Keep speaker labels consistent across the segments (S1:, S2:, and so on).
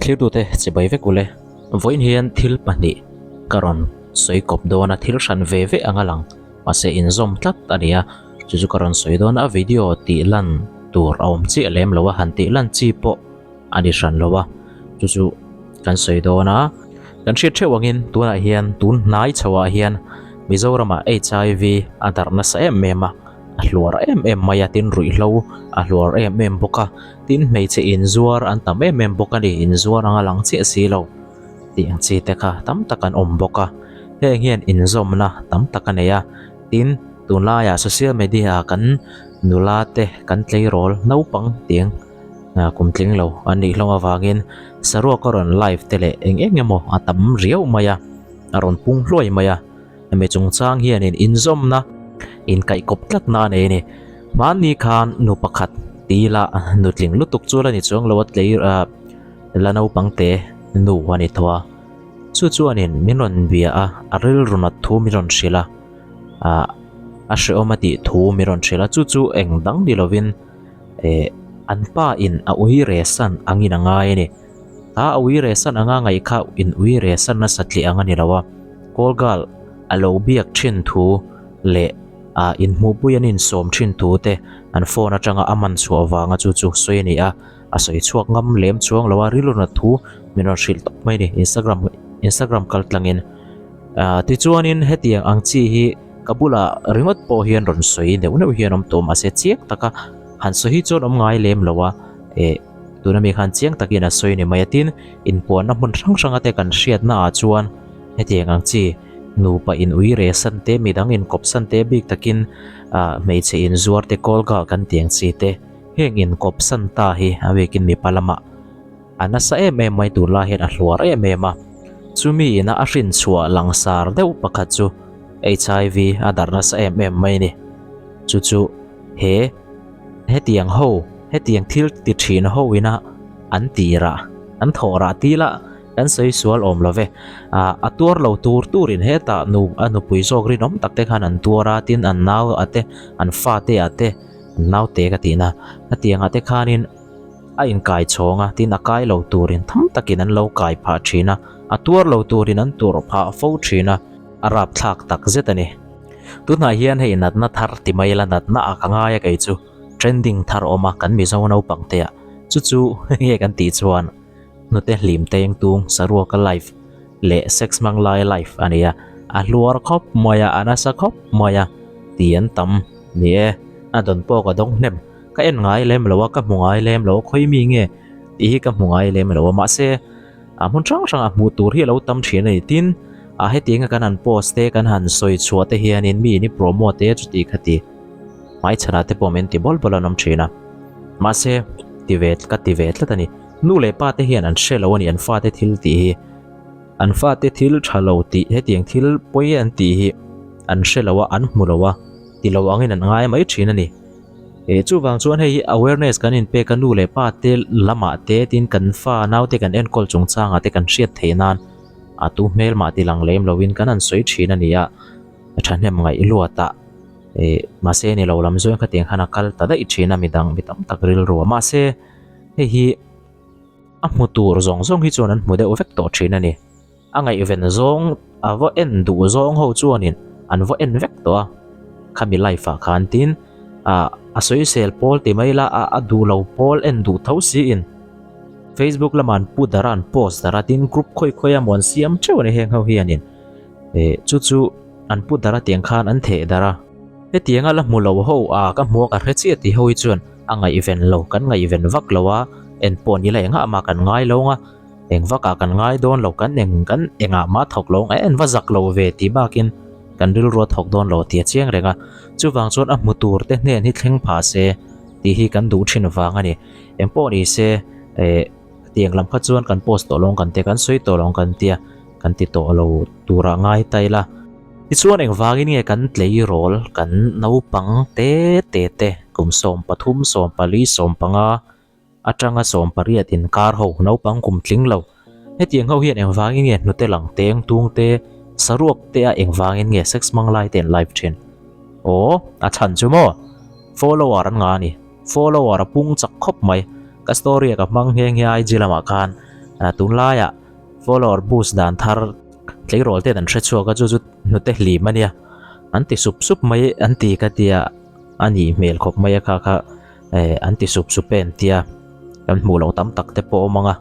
S1: Thlirtute chibai vek ule. Vawiin hian thil pahnih ka rawn sawi kawp dawn a, thil hran ve ve anga lang mahse inzawm tlat a ni a, chu chu ka rawn sawi dawn a, video tih lan tur a awm chiah lem lo a, han tih lan chi pawh a ni hran lo a, chu chu kan sawi dawn a. Kan hriat theuh angin tunah hian tun hnai chhoah hian Mizoramah HIV a darh nasa em em a, a hluar em em mai a, tin ruihhlo a hluar em em bawk a. Tin, hmeichhe inzuar an tam em em bawk a ni, inzuar anga lang chiah si lo tih ang chi te kha tam tak an awm bawk a. Heng hian inzawmna tam tak a nei a, tin, tunlaiah social media ah kan nula te kan tleirawl naupang tiang kum tling lo an nih hlawm avangin saruak a rawn live te leh eng eng emaw a tam riau mai a, a rawn pung hluai mai a. Hemi chungchang hianin inzawmna inkaihkawp tlatna a nei a ni. Hmanni khan nu pakhat tila nutling lutuk chu la ni chuang lo a tlei ah la naupang te nu a ni tawh a. Chu chuanin min rawn bia a, a rilru nat thu min rawn hrilh a, ah a hrehawm a tih thu min rawn hrilh a. Chu chu eng dang ni lovin eh an pa in a uire san angin a ngai a ni. A a uire san anga ngaih kha in uire san nasa tliah ang a ni lo a, call girl a lo biak thin thu leh ah inhmuhpui an insawm thin thu te an phone atanga a man chhuah vanga chu chu sawi a ni a, a sawi chhuak ngam lem chuang lo a, rilru nat thu min rawn hrilh tawp mai a ni Instagram Instagram kal tlangin. Ah tichuanin hetiang ang chi hi ka bulah ringawt pawh hian rawn sawi neuh neuh hian awm tawh mahse chiang taka han sawi hi chuan awm ngai lem lo a eh. Tuna mi khan chiang takin a sawi ni mai a, tin inpuanna hmun hrang hranga te kan hriatna ah chuan hetiang ang chi nupa in ui re san te, midang inkawp san te bik takin ah hmeichhe inzuar te call girl kan tih ang chi te heng inkawp san ta hi a bikin mipa lamah a nasa em em mai tunlai hian a hluar em em a, chumi ina a hrin chhuah langsar deuh pakhat chu HIV a darh nasa em em mai a ni, chu chu he. Hetiang ho, hetiang thil ti thin ho ina an tih rah, an thawh rah tih lah kan sawi sual awm lo ve. Ah, a tuar lo tur turin hetah nu, a nupui zawk rinawm tak te khan an tuar a, tin an nau a te, an fate ah te, an naute ka tihna, hetiangah te khanin a inkai chhawng a, tin a kai lo turin tham takin an lo kai phah thin a, a tuar lo turin an tur phah fo thin a, a rapthlak tak zet a ni. Tunah hian hei natna thar ti mai ila natna ah ka ngai a kei chu trending thar awm a kan Mizo naupang te ah chu chu nge kan tih chuan hnute hlim teng tung saruaka life leh sex hmang lai life a ni a a hluar khawp mai a a nasa khawp mai a ti an tam ni e a dawn pawh ka dawng hnem ka en ngai lem lo a ka hmu ngai lem lo a khawi mi nge tih hi ka hmu ngai lem lo a mahse A hmun hrang hrangah hmuh tur hi a lo tam thin a ni. Tin, a hetianga kan han post te, kan han sawi chhuah te hianin mi in i promote e chuti khati hmaichhanah te pawh min ti bawl bawl an awm thin a. Mahse, ti ve ka ti ve tlat a ni. Nu leh pa te hian an hre lo a ni an fate thil tih hi. An fate thil tha lo tih hetiang thil pawi an tih hi an hre lo a, an hmu lo a, ti lo angin an ngai mai thin a ni. Eh chuvang chuan hei hi awareness kan inpek a nu leh pa te lamah te tin kan fa naute kan enkawl chungchangah te kan hriat theih nan a tu hmel mah ti lang lem loin kan han sawi thin a ni a, a thahnem ngaih luat a eh mahse ni lo lam zawng khatiang khan a kal ta daih thin a midang mi tam tak rilru a mahse hei hi a hmu tur zawng zawng hi chuan an hmu deuh vek tawh thin a ni. A ngaihven zawng a va en duh zawng ho chuanin an va en vek tawh a, khami life ah khan tin ah a sawisel pawl ti mai ila a a duh lo pawl en duh tho siin Facebook lamah an pu darh a an post darh a tin group khawi khawi a maw an siam theuh a ni heng ho hianin eh chu chu an pu darh a tiang khan an theh darh a. Hetianga la hmu lo ho a ka hmu a ka hre chiah tih ho hi chuan a ngaihven lo kan ngaihven vak lo a en pawh ni la engah mah kan ngai lo ang a. Eng vakah kan ngai dawn lo, kan eng kan engah mah thawk lo ang, en va zak lo ve tih bakin kan rilru a thawk dawn lo tih a chiang reng a. Chuvang chuan a hmu tur te hnen hi thleng phah se tih hi kan duh thin vang a ni. Eng pawh ni se eh tiang lam kha chuan kan post tawh lo ang kan tia, kan sawi tawh lo ang kan tia, kan ti tawh lo turah ngai ta ila. Tichuan engvangin nge kan tleirawl kan naupang te te te kum 13, 14, 15, Atanga 18 inkar ho naupang kum tling lo. Hetiang ho hian engvangin nge hnute lang teng tung te, saruak te a engvangin nge sex hmang lai te an live thin? Aw, a chhan chu maw? Follower an ngah a ni. Follower a pung chak khawp mai. Ka story a ka hmang nghe nghe IG lamah khan Tunlaiah follower boost dan thar tleirawl ten an hre chhuak a, chu chu hnute hlim a nia. An ti sup sup mai an ti ka tia a nih hmel khawp mai a kha kha eh an ti sup sup e an tia kan hmuh loh tam tak te pawh a awm ang a.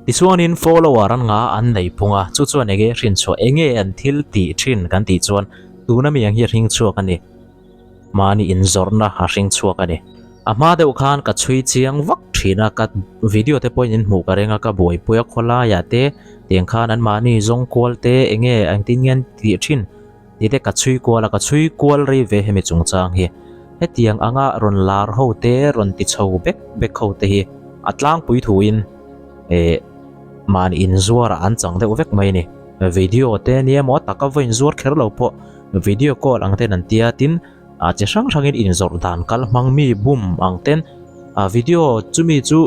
S1: Tichuanin follower an nga an nei phung a, chu chuan enge hrinchhuah enge an thil tih thin kan tih chuan tuna mi ang hi a hring chhuak a ni. Mahni inzawrhna a hring chhuak a ni. A hma deuh khan ka chhui chiang vak thin a, ka video te pawhin in hmuh ka reng a, ka buaipui a khawlaiah te tiang khan an mahni zawng kual te enge engtin nge an tih thin tih te ka chhui kual a, ka chhui kual rei ve hemi chungchang hi. Hetiang anga rawn lar ho te rawn ti chho bek bek ho te hi a tlangpui thuin eh mahni inzuarah an chang deuh vek mai a ni. Video te nia maw taka vawiin zuar kher lo pawh Video call ang ten an tia tin ah chi hrang hrangin inzawrh dan kal hmang mi bum ang ten ah video chumi chu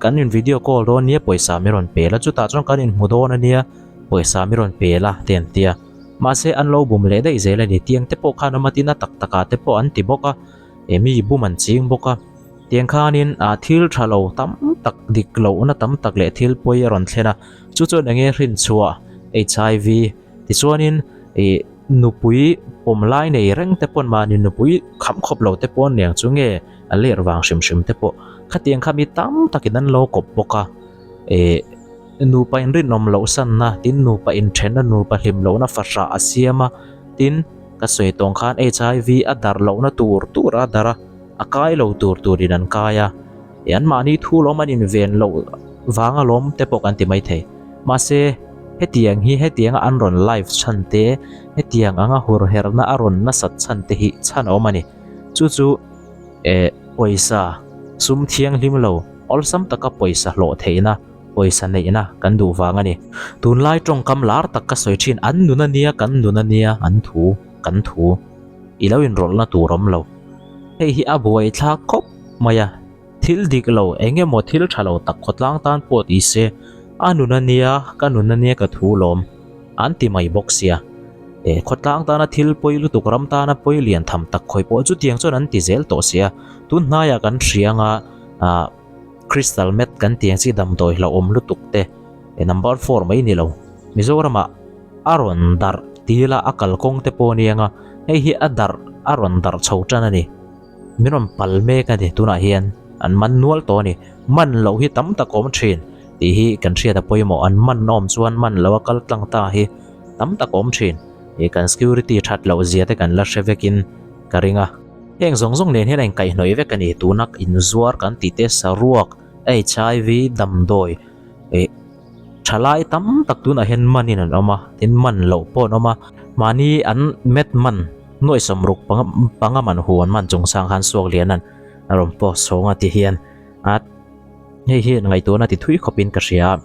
S1: kan in video call dawn nia pawisa mi rawn pe la chutah chuan kan inhmu dawn ania pawisa mi rawn pe la te an tia mahse an lo bum leh daih zel a ni tiang te pawh khan awm a tin a tak tak ah te pawh an ti bawk a eh mi bum an ching bawk a tiang khanin ah thil tha lo tam tak dik lohna tam tak leh thil pawi a rawn thlen a chu chuan enge hrinchhuah H_I_V Tichuanin ih nupui pawm lai nei reng te pawn mahni nupui kham khawp lo te pawh aniang chu nge a ler vang hrim hrim te pawh khatiang kha mi tam takin an lo kawp bawk a ih nupa inrinawm loh sanna tin nupa inthenna nupa hlim lohna fahrah a siam a tin ka sawi tawng khan H_I_V a darh lohna tur tur a darh a a kai lo tur turin an kai a. Ih anmahni thu lawm an inven loh vang alawm te pawh kan ti maithei. Mahse, hetiang hi hetianga an rawn live chhan te, hetiang anga hurherhna a rawn nasat chhan te hi chhan a awm a ni. Chu chu eh pawisa sum thianghlim lo, awlsam taka pawisa hlawh theihna, pawisa neihna kan duh vang a ni. Tunlai tawngkam lar tak ka sawi thin, an nun a nia, kan nun a nia, an thu, kan thu. I lo inrawlhna tur awm lo. Hei hi a buaithlak khawp mai a, thil dik lo eng emaw thil tha lo tak khawtlang tan pawh ti se, a nun a nia, ka nun a nia ka thu lawm an ti mai bawk sia. E, khawtlang tana thil pawi lutuk ram tana pawi lian tham tak khawi pawh chutiang chuan an ti zel tawh sia. Tun hnaiah kan hria anga ah crystal meth kan tih ang chi damdawi hlauhawm lutuk te, e number four mai ni lo Mizoramah a rawn darh til a, a kalkawng te pawh a ni anga hei hi a darh a rawn darh chho tan a ni. Min rawn pal mek a ni tunah hian an man nual tawh a ni. Man loh hi tam tak awm thin tih hi kan hriat a pawimawh. An man awm chuan man loh a kal tlang ta hi tam tak awm thin. Ih kan security that loh zia te kan la hre vekin ka ring a. Heng zawng zawng nen hian a inkaihhnawih vek a ni. Tuna inzuar kan tih te saruak, HIV, damdawi ih thalai tam tak tunah hian manin an awm a, tin man loh pawh an awm a. Mahni an met man. Nuaih sawmruk panga panga man hu an man chungchang khan suak lian an a rawn post chhawng a ti hian a hei hian ngaihtuahna ti thui khawpin ka hria a.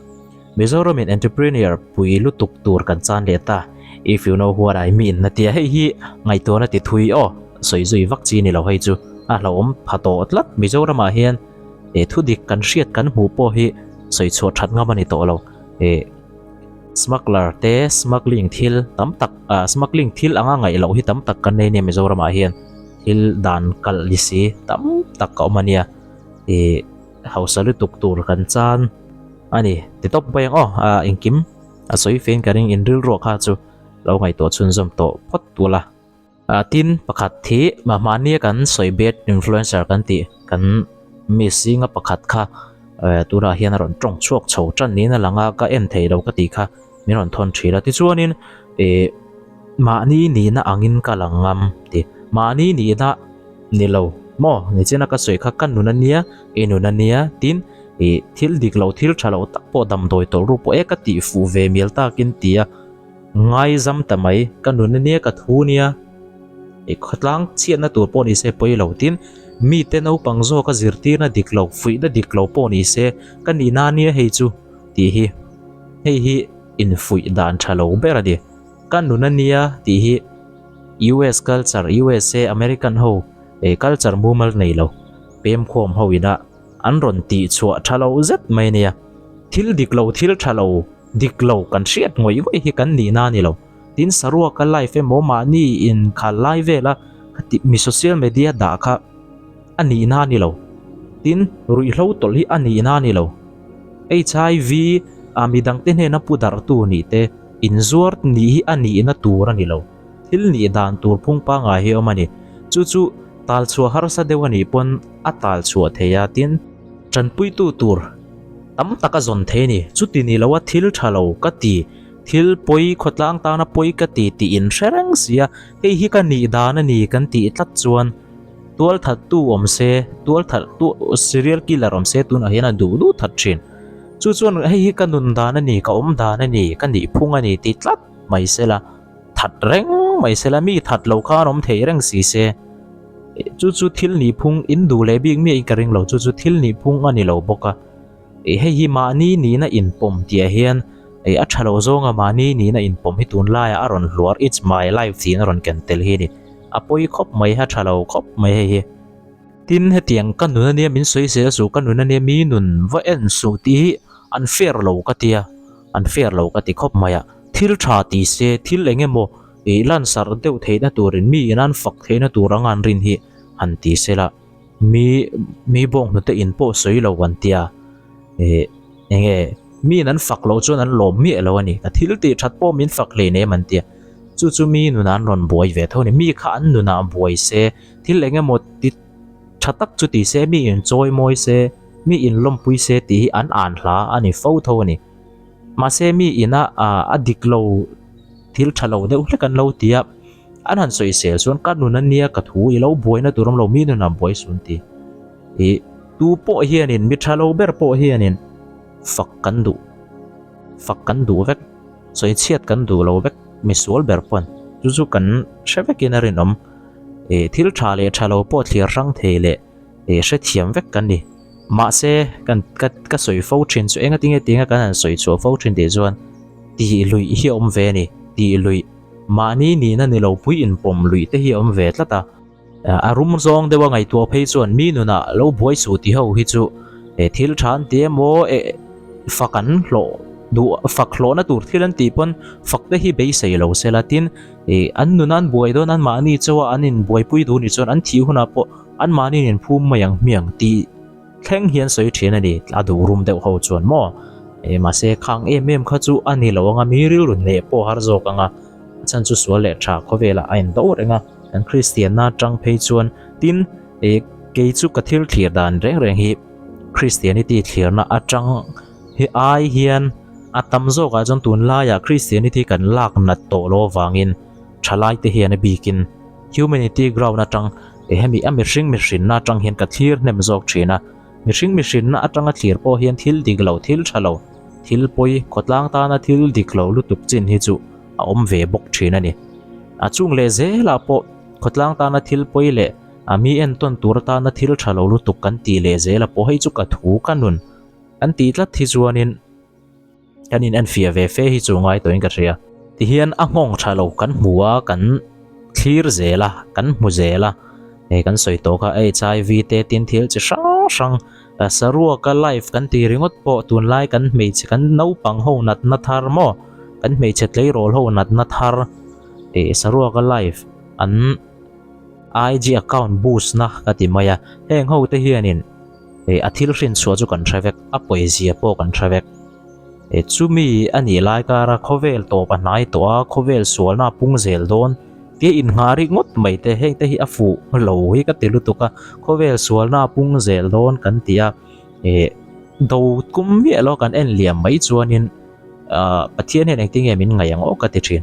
S1: Mizoramin entrepreneur pui lutuk tur kan chan leh ta if you know what I mean a ti a hei hi ngaihtuahna ti thui aw sawi zui vak chi ni lo hei chu a hlauhawm pha tawh tlat Mizoramah hian eh thudik kan hriat kan hmuh pawh hi sawi chhuah that ngam a ni tawh lo eh. Smuggler te smuggling thil tam tak ah smuggling thil anga ngaih loh hi tam tak kan nei ania Mizoramah hian thil dan kalh ni si tam tak a awm ania ih hausa lutuk tur kan chan a ni ti tawp mai ang aw ah engkim a sawi fein ka ring in rilruah kha chu lo ngaihtuah chhunzawm tawh phawt ula. Tin, pakhat hi mahnia kan sawi bad influencer kan tih kan mi zinga pakhat kha tunah hian a rawn tawng chhuak chho tan niin a lang a, ka en thei lo ka tih kha min rawn thawn thin a. Tichuanin ih mahni nihna angin ka lang ngam tih mahni nihna ni lo maw nichina ka sawi kha ka nun a nia i nun a nia tin ih thil dik lo thil tha lo tak pawh damdawi tawlh ru pawh e ka tih fuh ve mial takin tia. Ngaizam ta mai, ka nun ania ka thu nia, i khawtlang chhiatna tur pawh ni se pawi lo tin, mite naupang zawka zirtirna dik lo, fuihna dik lo pawh ni se ka nihna ania hei chu tih hi, hei hi infuih dan tha lo ber a ni. Ka nun ania tih hi US culture, USA, American ho culture mumal nei lo, pemkhawm ho ina an rawn tih chhuah tha lo zet mai ania. Thil dik lo, thil tha lo. Dik lo kan hriat ngawih ngawih hi kan nihna a ni lo. Tin saruaka live emaw mahni inkhal lai vela khati mi social media dah kha a nihna a ni lo. Tin ruihhlo tawlh hi a nihna a ni lo. HIV a midangte hnena pu darhtu nih te, inzuar nih hi a nihna tur a ni lo. Thil nih dan tur phung pangngai hi a awm a ni. Chu chu talchhuah harsa deuh a nih pawn a talchhuah thei a, tin, tanpuitu tur tam tak a zawn thei a ni. Chuti ni loa thil tha lo ka ti, thil pawi khawtlang tana pawi ka ti tih in hre reng si a, hei hi ka nih dan a ni kan tih tlat chuan tualthattu awm se, tualthattu serial killer awm se tunah hian a duh duh that thin. Chu chuan hei hi ka nun dan a ni, ka awm dan a ni, ka nih phung a ni tih tlat mai sela. That reng mai sela mi that lo khan awm thei reng si se. Chu chu thil nih phung in duh leh bik miah in ka ring lo chu chu thil nih phung a ni lo bawk a. Hei hi mahni nihna inpawm tih ah hian a tha lo zawnga mahni nihna inpawm hi tunlaiah a rawn hluar it's my life tiin a rawn ken tel hi a ni. A pawi khawp mai a tha lo khawp mai hei hi. Tin hetiang ka nun ania min sawi zel suh ka nun ania mi nun va en suh tih hi an fair lo ka tia an fair lo ka ti khawp mai a. Thil tha ti se thil eng emaw ih lansarh deuh theihna turin mi in an fak theihna tur anga an rin hi han ti se la mi mi bawng hnute in pawh sawi lo an tia ih eng nge mi in an fak loh chuan an lawm miah lo a ni ka thil tih that pawh min fak hlei nem an tia chu chu mi nunah an rawn buai ve tho a ni mi kha an nunah buai se thil eng emaw ti tha tak chu ti se mi in chawi mawi se mi in lawmpui se tih hi an an hla a ni fo tho a ni. Mahse mi ina a dik lo thil tha lo deuh hlek an lo ti a, an han sawisel chuan ka nun a nia ka thu i lo buaina tur awm lo mi nunah buai sun ti. Ih tu pawh hianin mi tha lo ber pawh hianin fak kan duh fak kan duh vek sawichhiat kan duh lo vek misual ber pawn chu chu kan hre vekin a rinawm. Ih thil tha leh tha lo pawh thlir hrang thei leh. Eh hrethiam vek kan ni. Mahse kan ka ka sawi fo thin chu enga tinge tinga kan han sawi chhuah fo thin tih chuan tih luih hi a awm ve a ni. Tih luih mahni nihna ni lo pui inpawm luih te hi a awm ve tlat a. A rum zawng deuha ngaihtuah phei chuan mi nunah lo buai suh ti ho hi chu eh thil tha an ti emaw eh fak an hlawh duh fak hlawhna tur thil an tih pawn fak te hi beisei lo se la tin eh an nuna an buai dawn an mahni chawa an inbuaipui duh nih chuan an thih hunah pawh An mahni in phum mai ang hmiang tih thleng hian sawi thin a ni, a duh rum deuh ho chuan maw? E mahse khang em em kha chu a ni lo anga mi rilru hneh pawh har zawk anga a chhan chu sual leh tha khawvelah a in do reng a, kan Kristianna atang phei chuan tin e kei chu ka thil thlir dan reng reng hi Christianity thlirna atang hi ai hian a tam zawkah chuan tunlaiah Christianity kan lak nat tawh lo avangin thalai te hian a bikin Humanity ground atang eh hemi a mihring mihrinna atang hian ka thlir hnem zawk thin a, mihring mihrinna atanga thlir pawh hian thil dik lo thil tha lo thil pawi khawtlang tana thil dik lo lutuk chin hi chu a awm ve bawk thin a ni. A chung leh zelah pawh khawtlang tana thil pawi leh a mi entawn tur atana thil tha lo lutuk kan tih leh zela pawh hei chu ka thu ka nun kan tih tlat hi chuanin Kan in enfiah ve fe hi chu ngai tawhin ka hria. Tihian a nghawng tha lo kan hmu a, kan thlir zel a, kan hmu zel a. Hei kan sawi tawh kha HIV te tin thil chi hrang hrang saruaka life kan ti ringawt pawh tunlai kan hmeichhe kan naupang ho natna thar maw kan hmeichhe tleirawl ho natna thar eh saruaka life an IG account boost na ka ti mai a. Heng ho te hianin Eh a thil hrin chhuah chu kan hre vek, a pawizia pawh kan hre vek. Eh chumi a nih lai kara khawvel tawp a hnai tawh a, khawvel sualna a pung zel dawn tia innghah rik ngawt mai te, heng te hi a fuh lo hi ka ti lutuk a, khawvel sualna a pung zel dawn kan ti a, eh do kum miah lo kan en liam mai chuanin ah Pathian hian engtin nge min ngaih ang aw ka ti thin.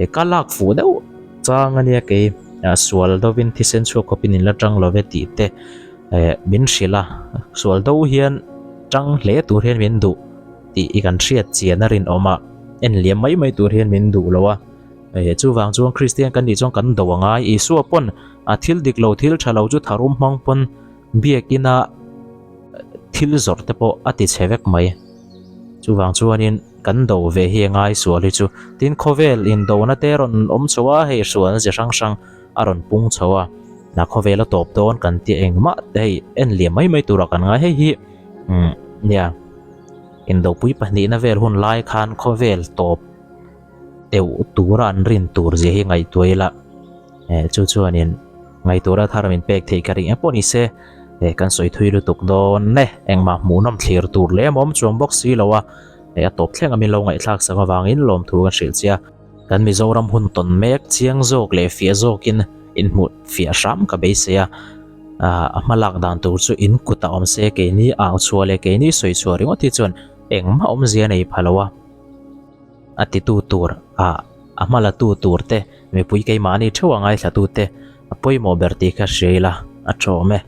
S1: Eh ka lak fuh deuh chang ania kei sual dovin thisen chhuak khawpin in la tang lo ve tih te. Eh min hrilh a, sual do hian tang hle tur hian min duh tih i kan hriat chian a rinawm a, en liam mai mai tur hian min duh lo a. Eh chuvang chuan Kristian kan nih chuan kan do a ngai, Isua pawn a thil dik lo thil tha lo chu tharum hmang pawn biakina thil zawrh te pawh a ti chhe vek mai. Chuvang chuanin kan do ve hi a ngai sual hi chu. Tin khawvel indona te rawn awm chho a, hei sualna chi hrang hrang a rawn pung chho a, na khawvel a tawp dawn kan tih engmah te hei en liam mai mai turah kan ngai hei hi umm nia indopui pahnihna vel hun lai khan khawvel tawp deuh tura an rin tur zia hi ngaihtuah ila eh chu chuanin ngaihtuahna thar min pek theih ka ring engpawh ni se eh kan sawi thui lutuk dawn e engmah hmuhnawm thlir tur leh a awm chuang bawk si lo a. Hei a tawp thleng a min lo ngaihthlak sak avangin lawmthu kan hrilh che a. Kan Mizoram hun tawn mek chiang zawk leh fiah zawkin inhmuh fiah hram ka beisei a. A hma lak dan tur chu in kut a awm se keini au chhuah leh keini sawi chhuah ringawt hi chuan engmah awmzia nei pha lo a. A titu tur a a hma la tu tur te mipui keimahni theuh a ngaithla tu te a pawimawh ber tih kha hria ila a tawm e.